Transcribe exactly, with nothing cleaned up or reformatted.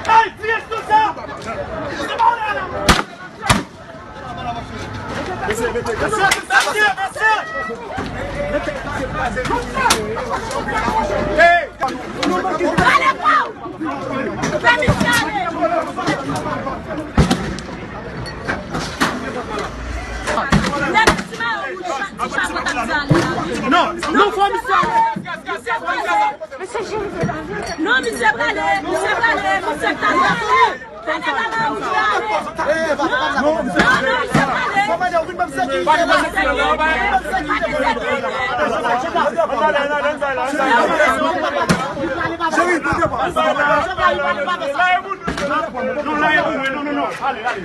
Ay, tire tout sa! Mesye, mesye, mesye, mesye! Hey! Pale pa w! Fè misye ale! Nèg ti mayo moun chat, ti chat pa t ap di ale la. Non, non, fò misye ale. Non, misye prale, misye prale, misye prale. Fè nèg ala misye ale. Non, non, non, misye prale. Cheri, pote pa. Non, non, non, non, non. Ale, ale.